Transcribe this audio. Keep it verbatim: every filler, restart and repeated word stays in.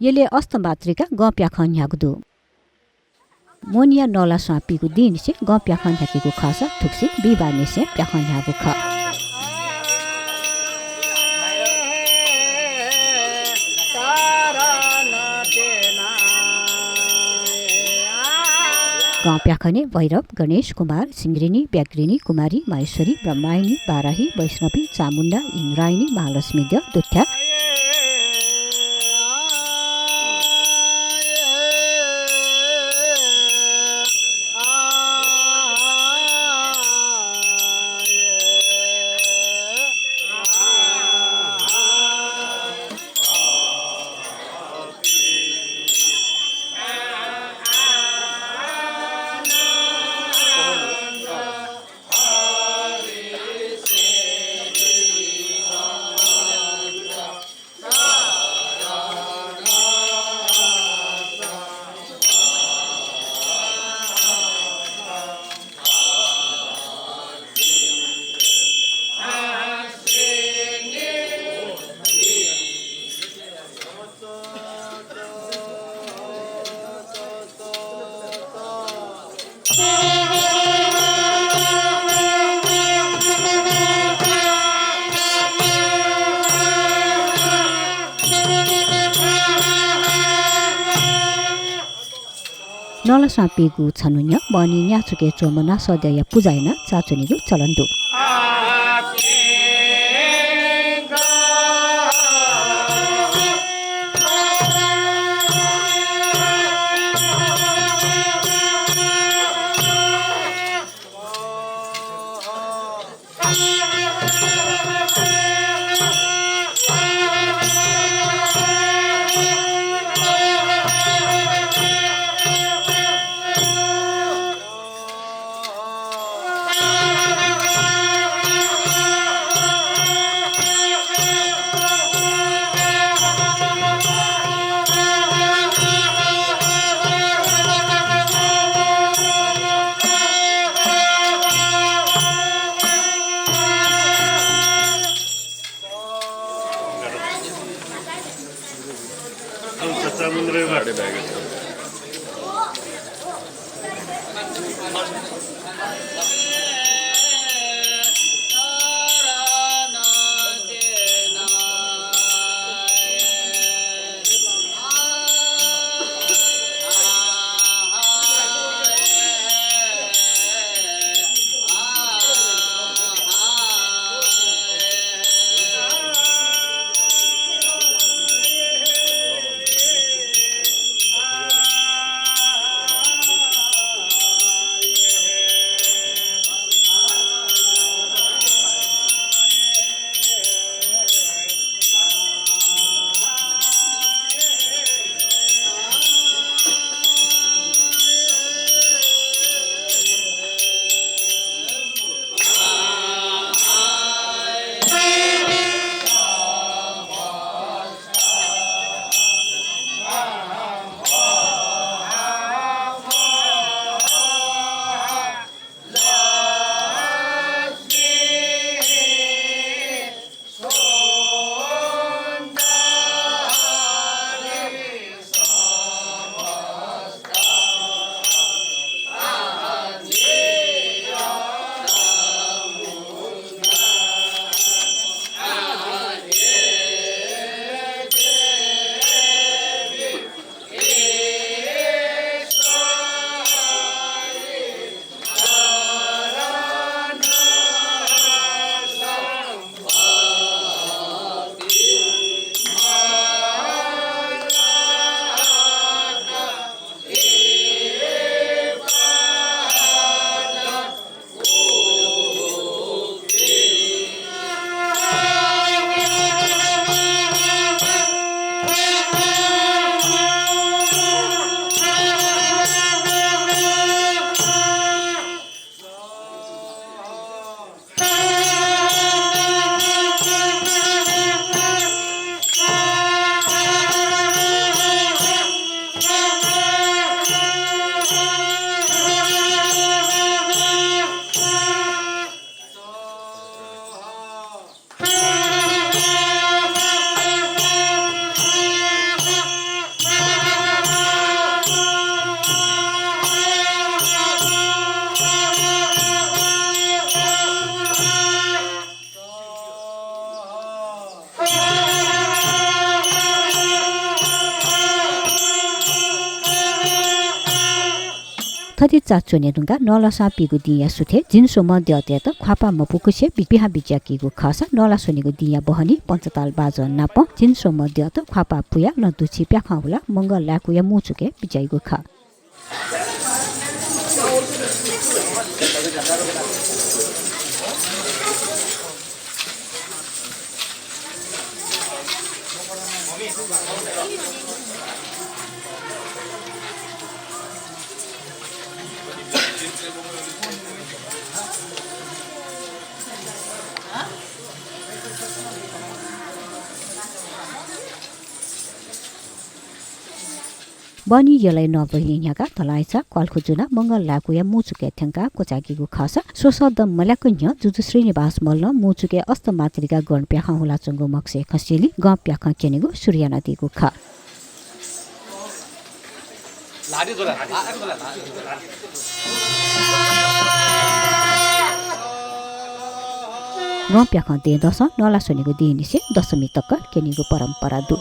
यलय् अष्टमातृका गं प्याखं न्ह्यागु दु। मोहनिया नलास्वां पीगु दिंनिसें गं प्याखं न्ह्याकीगु खःसा थुगुसी बिहिबाःनिसें प्याखं न्ह्याःगु खः। गं प्याखनय् भैरव, गणेश, कुमार, सिंहरिणी, व्याघ्रिणी, कुमारी, माहेश्वरी, ब्रह्मायणी, बाराही, वैष्णवी, चामुण्डा, इन्द्रायणी, महालक्ष्मी द्यः, दुथ्या। नलास्वां पीगु छन्हु न्ह्यः बहनी न्यासुके च्वंम्ह नासःद्यःया पुजा यानाः चाःच्वनीगु चलन दु। अतिचा च्वने धुंकाः नलसां पीगु दिंया सुथय् झिंस्वम्ह द्यःतय्त ख्वाःपाः मपुकुसे बि-, पिहां बिज्याकीगु खःसा नला स्वनेगु दिंया बहनी पञ्चताल बाजं नापं झिंस्वम्ह द्यःत ख्वाःपाः पुयाः लँ दुछि प्याखं हुलाः मंगल लाय्कूया मू चुकय् बिज्याइगु खः। बहनी यलय् नःबहनी न्ह्याकाः धलांय् छाः क्वालखु जुनाः मंगल लाय्कूया मू चुकय् थ्यंकाः क्वचाय्कीगु खःसा स्वसः दँ मल्याक न्ह्यः जुजु श्रीनिवास मल्लं मू चुकय् अष्टमातृका गण प्याखं हुलाच्वंगु म्हगसय् खँ स्यली गं प्याखं क्यनेगु सुरु यानादीगु खः। गं प्याखं दँय्दसं नला स्वनेगु दिंनिसें दशमी तक क्यनीगु परम्परा दु।